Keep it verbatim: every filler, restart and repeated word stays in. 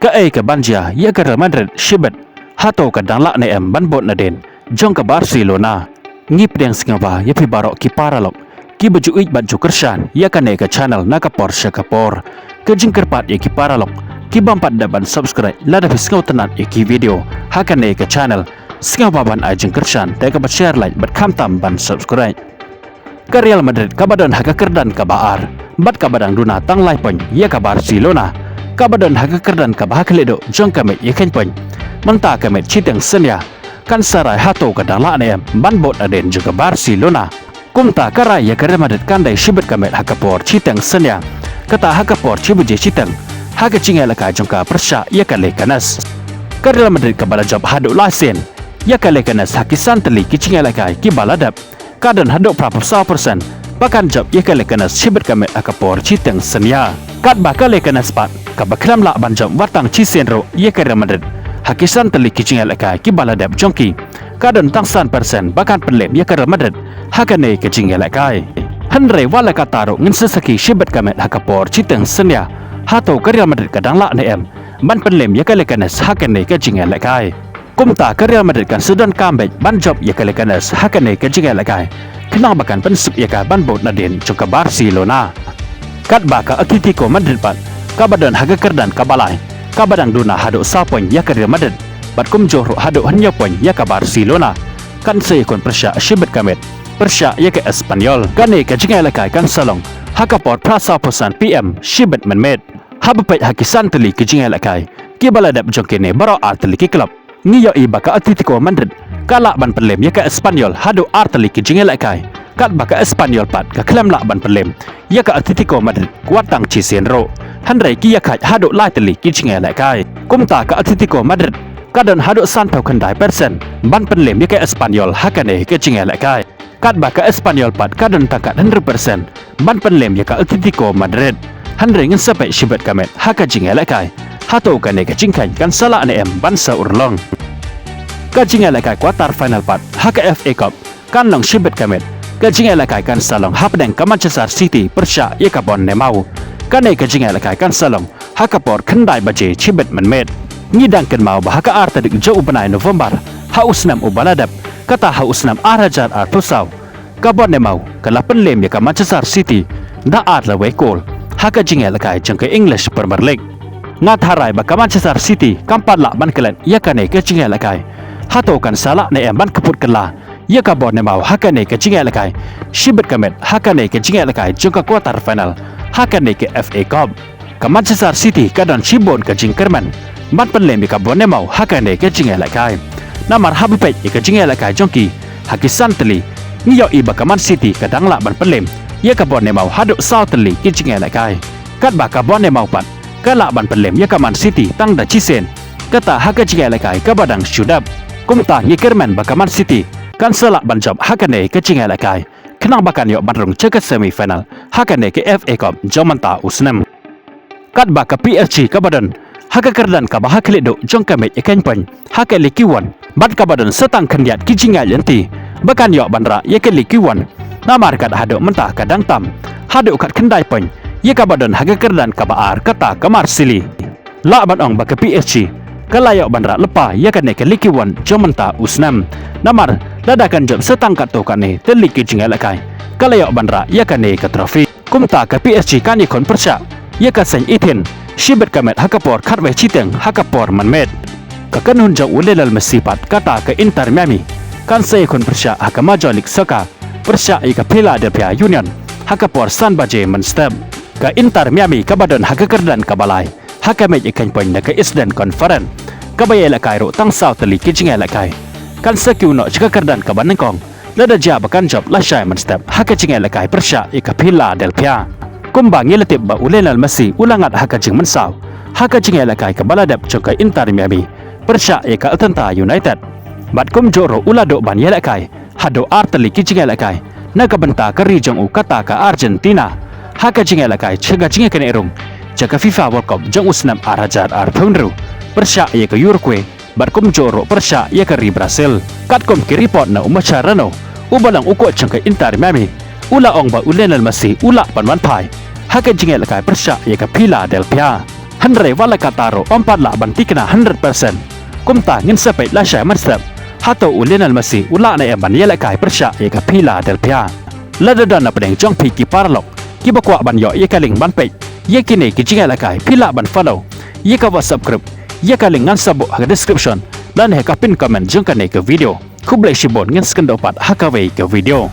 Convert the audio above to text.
Kaei kaban jia ïa ka Real Madrid shibit? Hato ka dang lah ne em ban bud nadien jong ka Barcelona? Ngi pdiang sngewbha ïa phi baroh ki paralok kiba ju ïeit bad ju kyrshan ïa kane ka channel na ka por sha ka por. Ka jingkyrpad ïa ki paralok ki bym pat dep ban subscribe, lada phi sngewtynnat ïa ki video ha kane ka channel, sngewbha ban ai jingkyrshan da kaba share, like bad khamtam ban subscribe. Ka Real Madrid kaba don ha ka kyrdan kaba ar bad kaba dang duna tang lai point ïa ka Barcelona, kaba don ha ka kyrdan kaba ha khlieh duh jong ka met ïa kheiñ point. Mynta ka met shiteng synñia, kan sa rai hato ka dang lah ne em ban bud nadien jong ka Barcelona. Kumta ka rai ïa ka Real Madrid kan dei shibit ka met ha ka por shiteng synñia, kata ha ka por shi baje shiteng, ha ka jingïalehkai jong ka pyrshah ïa ka Leganes. Ka Real Madrid kaba la jop haduh lai sien ïa ka Leganes ha ki san tylli ki jingïalehkai kiba la dep, ka don haduh phra phew saw percent ba kan jop ïa ka Leganes shibit ka met ha ka por shiteng synñia. Katba ka Leganes pat kaba khlem lah ban jop wat tang shisien ruh ïa ka Real Madrid ha ki san tylli ki jingïalehkai kiba la dep jong ki, ka don tang san percent ba kan pynlem ïa ka Real Madrid ha kane ka jingïalehkai. Hynrei wat la katta ruh ngin sa sakhi shibit ka met ha ka por shiteng synñia, hato ka Real Madrid ka dang lah ne em ban pynlem ïa ka Leganes ha kane ka jingïalehkai. Kumta ka Real Madrid kan sa donkam beit ban jop ïa ka Leganes ha kane ka jingïalehkai, khnang ba kan pynsuk ïa ka ban bud nadien jong ka Barcelona. Katba ka Atletico Madrid pat kaba don ha ka kyrdan kaba lai, kaba dang duna haduh saw point ïa ka Real Madrid bad kumjuh ruh haduh hynñiew point ïa ka Barcelona, kan sa ïakhun pyrshah shibit ka met pyrshah ïa ka Espanyol. Kane ka jingïalehkai kan sa long ha ka por phra saw phew san P M shibit mynmiet. Haba peit ha ki san tylli ki jingïalehkai kiba la dep jong kine baroh ar tylli ki club, ngi ïohi ba ka Atletico Madrid ka lah ban pynlem ïa ka Espanyol haduh ar tylli ki jingïalehkai, katba ka Espanyol pat ka khlem lah ban pynlem ïa ka Atletico Madrid wat tang shisien ruh, hynrei ki ïakhaid haduh lai tylli ki jingïalehkai. Kumta ka Atletico Madrid ka don haduh sanphew khyndai percent ban pynlem ïa ka Espanyol ha kane ka jingïalehkai, katba ka Espanyol pat ka don tang kat hynriew percent ban pynlem ïa ka Atletico Madrid. Hynrei ngin sa peit shibit ka met ha ka jingïalehkai, hato kane ka jingkheiñ kan sa lah ne em ban sa urlong. Ka jingïalehkai quarter final pat ha ka F A Cup kan long shibit ka met. Ka jingïalehkai kan sa long hapdeng ka Manchester City pyrshah ïa ka Bournemouth. Kane ka jingïalehkai kan sa long ha ka por khyndai baje shibit mynmiet. Ngi dang kynmaw ba ha ka ar tarik jong u bnai November ha u snem uba la dep, kata ha u snem ar hajar arphew saw, ka Bournemouth ka la pynlem ïa ka Manchester City da ar la wei kol ha ka jingïalehkai jong ka English Premier League. Nga tharai ba ka Manchester City kam pat lah ban klet ïa kane ka jingïalehkai. Hato kan sa lah ne em ban kyput kylla ïa ka Bournemouth ha kane ka jingïalehkai shibit ka met ha kane ka jingïalehkai jong ka quarter final ha kane ka F A Cup? Ka Manchester City ka don shibun ka jingkyrmen ban pynlem ïa ka Bournemouth ha kane ka jingïalehkai. Namar haba peit ïa ka jingïalehkai jong ki ha ki san tylli, ngi ïohi ba ka Man City ka dang lah ban pynlem ïa ka Bournemouth haduh saw tylli ki jingïalehkai, katba ka Bournemouth pat ka lah ban pynlem ïa ka Man City tang da shisien, kata ha ka jingïalehkai kaba dang shu dep. Kumta ngi kyrmen ba ka Man City kan sa lah ban jop ha kane ka jingïalehkai, khnang ba kan ïoh ban rung sha ka semi final ha kane ka F A Cup jong mynta u snem. Katba ka P S G kaba don ha ka kyrdan kaba ha khlieh duh jong ka met ïa kheiñ point ha ka Ligue One bad kaba don sa tang khyndiat ki jingïaid lynti ba kan ïoh ban rah ïa ka Ligue One, namar kat haduh mynta ka dang tam haduh kat khyndai point ïa kaba don ha ka kyrdan kaba ar, kata ka Marseille. Lah ban ong ba ka P S G ka la ïoh ban rah lypa ïa kane ka Ligue One jong mynta u snem, namar lada kan jop sa tang katto katne tylli ki jingïalehkai ka la ïoh ban rah ïa kane ka trophy. Kumta ka P S G kan ïakhun pyrshah ïa ka Saint Etienne shibit ka met ha ka por khatwei shiteng ha ka por mynmiet. Ka kynhun jong u Lionel Messi pat, kata ka Inter Miami, kan sa ïakhun pyrshah ha ka Major League Soccer pyrshah ïa ka Philadelphia Union ha ka por san baje mynstep. Ka Inter Miami kaba don ha ka kyrdan kaba lai ha ka met ïa kheiñ point na ka Eastern Conference, kaba ïalehkai ruh tang saw tylli ki jingïalehkai, kan sa kiew noh sha ka kyrdan kaba nyngkong lada jia ba kan jop lashai mynstep ha ka jingïalehkai pyrshah ïa ka Philadelphia. Kumba ngi la tip ba u Lionel Messi u la ngat ha ka jingmynsaw ha ka jingïalehkai kaba la dep jong ka Inter Miami pyrshah ïa ka Atlanta United, bad kumjuh ruh u la duh ban ïalehkai haduh ar tylli ki jingïalehkai na ka bynta ka ri jong u, kata ka Argentina, ha ka jingïalehkai sha ka jingïaknieh rung sha ka FIFA World Cup jong u snem ar hajar arphew hynriew pyrshah ïa ka Uruguay, bad kumjuh ruh pyrshah ïa ka ri Brazil. Katkum ki report na u Mascherano uba long u coach jong ka Inter Miami, u la ong ba u Lionel Messi u lah ban wan phai ha ka jingïalehkai pyrshah ïa ka Philadelphia. Hynrei wat la katta ruh ym pat lah ban tikna hundred percent. Kumta ngin sa peit lashai mynstep hato u Lionel Messi u lah ne em ban ïalehkai pyrshah ïa ka Philadelphia. Lada don na pdeng jong phi ki paralok kiba kwah ban ïoh ïa ka link ban peit ïa kine ki jingïalehkai, phi lah ban follow ïa ka WhatsApp group ïa ka link ngan sa buh ha ka description lane ha ka pin comment jong kane ka video. Khublei shibun, ngin sa kynduh pat ha kawei ka video.